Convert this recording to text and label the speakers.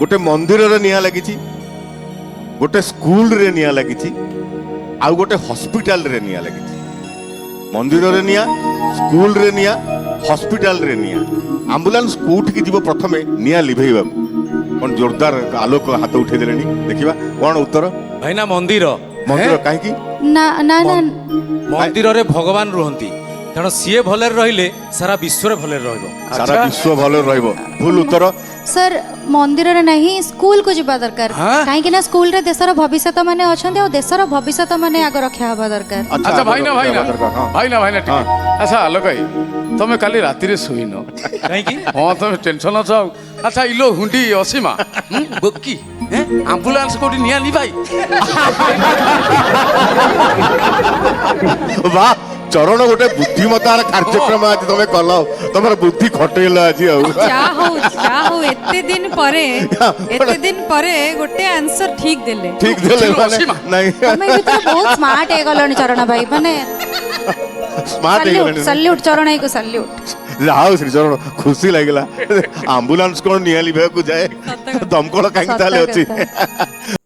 Speaker 1: ଗୋଟେ ମନ୍ଦିରରେ ନିଆଁ ଲାଗିଛି, ଗୋଟେ ସ୍କୁଲରେ ନିଆଁ ଲାଗିଛି, ଆଉ ଗୋଟେ ହସ୍ପିଟାଲରେ ନିଆଁ ଲାଗିଛି। ମନ୍ଦିରରେ ନିଆଁ, ସ୍କୁଲରେ ନିଆଁ, ହସ୍ପିଟାଲରେ ନିଆଁ। ଆମ୍ବୁଲାନ୍ସ କୋଉଠିକି ଯିବ ପ୍ରଥମେ ନିଆଁ ଲିଭେଇବାକୁ? କଣ ଜୋରଦାର ଆଲୋକ ହାତ ଉଠେଇ ଦେଲେଣି, ଦେଖିବା କଣ ଉତ୍ତର।
Speaker 2: ଭାଇନା, ମନ୍ଦିର।
Speaker 1: ମନ୍ଦିର କାହିଁକି?
Speaker 3: ନା ନା ନା।
Speaker 2: ମନ୍ଦିରରେ ଭଗବାନ ରୁହନ୍ତି, ତେଣୁ ସିଏ ଭଲରେ ରହିଲେ ସାରା ବିଶ୍ୱରେ ଭଲରେ ରହିବ।
Speaker 1: ସାରା ବିଶ୍ୱ ଭଲରେ ରହିବ। ଭୁଲ ଉତ୍ତର।
Speaker 3: ସାର୍, ମନ୍ଦିରରେ ନାହିଁ, ସ୍କୁଲକୁ ଯିବା ଦରକାର।
Speaker 4: ହଁ?
Speaker 3: କାହିଁକି ନା ସ୍କୁଲରେ ଦେଶର ଭବିଷ୍ୟତ ମାନେ ଅଛନ୍ତି, ଆଉ ଦେଶର ଭବିଷ୍ୟତ ମାନେ ଆଗ ରକ୍ଷା ହବା ଦରକାର।
Speaker 4: ଆଚ୍ଛା ଭାଇନା, ଭାଇନା।
Speaker 1: ଦରକାର, ହଁ।
Speaker 4: ଭାଇନା, ଭାଇନା, ଟିକେ। ଆଚ୍ଛା ଆଲୋକ ଭାଇ, ତମେ କାଲି ରାତିରେ ଶୋଇନ?
Speaker 2: କାହିଁକି?
Speaker 4: ହଁ, ତମେ ଟେନସନ ଅଛ ଆଉ। ଆଚ୍ଛା, ଇଲୋ ହୁଣ୍ଡି ଅସୀମା, ବୋକି, ଆମ୍ବୁଲାନ୍ସ କୋଉଠି ନିଆଁ ଲିଭାଇ?
Speaker 1: ବାহ ଚରଣ, ଗୋଟେ ବୁଦ୍ଧିମତାର କାର୍ଯ୍ୟକ୍ରମ ଆଜି ତମେ କଲ, ତମର ବୁଦ୍ଧି ଖଟେଇଲ ଆଜି ଆଉ।
Speaker 5: ଯାହା ହଉ, ଯାହା ହଉ, ଏତେ ଦିନ ପରେ, ଏତେ ଦିନ ପରେ ଗୋଟେ ଆନ୍ସର ଠିକ ଦେଲେ।
Speaker 1: ଠିକ ଦେଲେ ମାନେ
Speaker 4: ଅସୀମା।
Speaker 1: ନାଇଁ।
Speaker 3: ତମେ ଏ ଭିତରେ ବହୁତ ସ୍ମାର୍ଟ ହେଇଗଲଣି ଚରଣ ଭାଇ, ମାନେ
Speaker 1: ସ୍ମାର୍ଟ
Speaker 3: ସାଲ୍ୟୁଟ।
Speaker 1: ହେଇଗଲେଣି।
Speaker 3: ସାଲ୍ୟୁଟ, ଚରଣ ଭାଇକୁ ସାଲ୍ୟୁଟ।
Speaker 1: ଯାହା ହଉ ଶ୍ରୀଚରଣ, ଖୁସି ଲାଗିଲା। ଆମ୍ବୁଲାନ୍ସ କଣ ନିଆଁ ଲିଭେଇବାକୁ ଯାଏ?
Speaker 5: ସତ କଥା।
Speaker 1: ଦମକଳ କାହିଁକି ତାହେଲେ
Speaker 3: ସତ
Speaker 1: ଅଛି?
Speaker 3: କଥା।